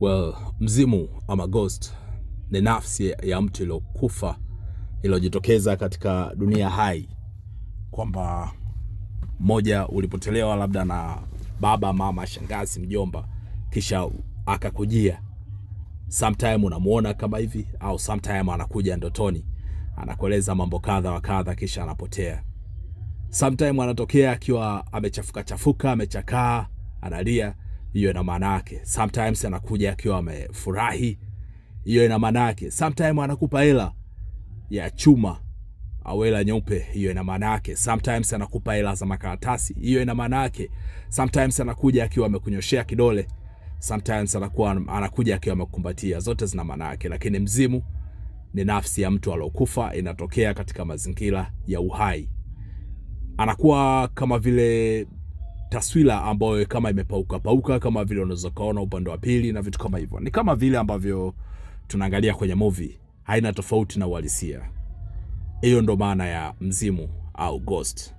Well, mzimu ama ghost ni nafsi ya mtu iliyokufa iliyojitokeza katika dunia hai, kwamba mmoja ulipotelewa labda na baba, mama, shangazi, mjomba, kisha akakujia. Sometime unamuona kama hivi au sometime anakuja ndotoni anakueleza mambo kadha wa kadha, kisha anapotea. Sometime anatokea akiwa amechafuka chafuka, amechakaa, analia, hiyo ina maana yake. Sometimes anakuja akiwa amefurahi, hiyo ina maana yake. Sometime anakupa hela ya chuma au hela nyeupe, hiyo ina maana yake. Sometimes anakupa hela za makaratasi, hiyo ina maana yake. Sometimes anakuja akiwa amekunyoshea kidole, sometimes anakuwa anakuja akiwa amekumbatia, zote zina maana yake. Lakini mzimu ni nafsi ya mtu aliokufa, inatokea katika mazingira ya uhai, anakuwa kama vile taswira ambayo kama imepauka pauka, kama vile unaweza kuona upande wa pili na vitu kama hivyo. Ni kama vile ambavyo tunaangalia kwenye movie, haina tofauti na uhalisia. Hiyo ndo maana ya mzimu au ghost.